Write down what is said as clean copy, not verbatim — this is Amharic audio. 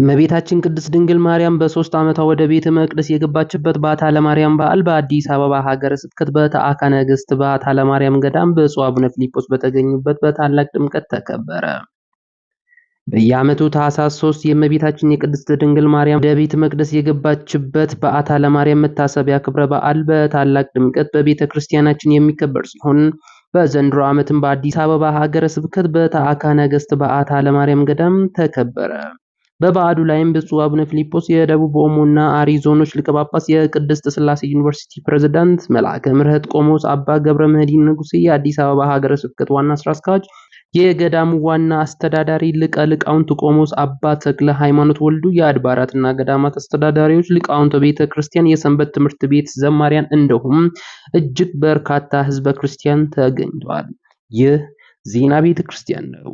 እመቤታችን ቅድስት ድንግል ማርያም በ3 ዓመቷ ወደ ቤተ መቅደስ የገባችበት በዓታ ለማርያም በዓል በአዲስ አበባ ሀገረ ስብከት በተአካ ነገሥት በዓታ ለማርያም ገዳም ብፁዕ አቡነ ፊልጶስ በተገኙበት በታላቅ ድምቀት ተከበረ። በየዓመቱ ታኅሳስ 3 የእመቤታችን የቅድስት ድንግል ማርያም ወደ ቤተ መቅደስ የገባችበት በዓታ ለማርያም መታሰቢያ ክብረ በዓል በታላቅ ድምቀት በቤተ ክርስቲያናችን የሚከበር ሲሆን በዘንድሮ ዓመትም በአዲስ አበባ ሀገረ ስብከት በተአካ ነገሥት በዓታ ለማርያም ገዳም ተከበረ። በበዓሉ ላይም ብፁዕ አቡነ ፊልጶስ የደቡብ ኦሞና አሪ ዞኖች ሊቀ ጳጳስ፣ የቅድስት ሥላሴ ዩኒቨርሲቲ ፕሬዝዳንት፣ መልአከ ምሕረት ቆሞስ አባ ገብረ መድኅን ንጉሴ የአዲስ አበባ ሀገረ ስብከት ዋና ስራ አስኪያጅ፣ የገዳሙ ዋና አስተዳዳሪ ሊቀ ሊቃውንት ቆሞስ አባ ተክለ ሃይማኖት ወልዱ፣ የአድባራትና ገዳማት አስተዳዳሪዎች፣ ሊቃውንተ ቤተ ክርስቲያን፣ የሰንበት ትምህርት ቤት ዘማሪያን እንዲሁም እጅግ በርካታ ሕዝበ ክርስቲያን ተገኝተዋል። ይህ ዜና ቤተ ክርስቲያን ነው።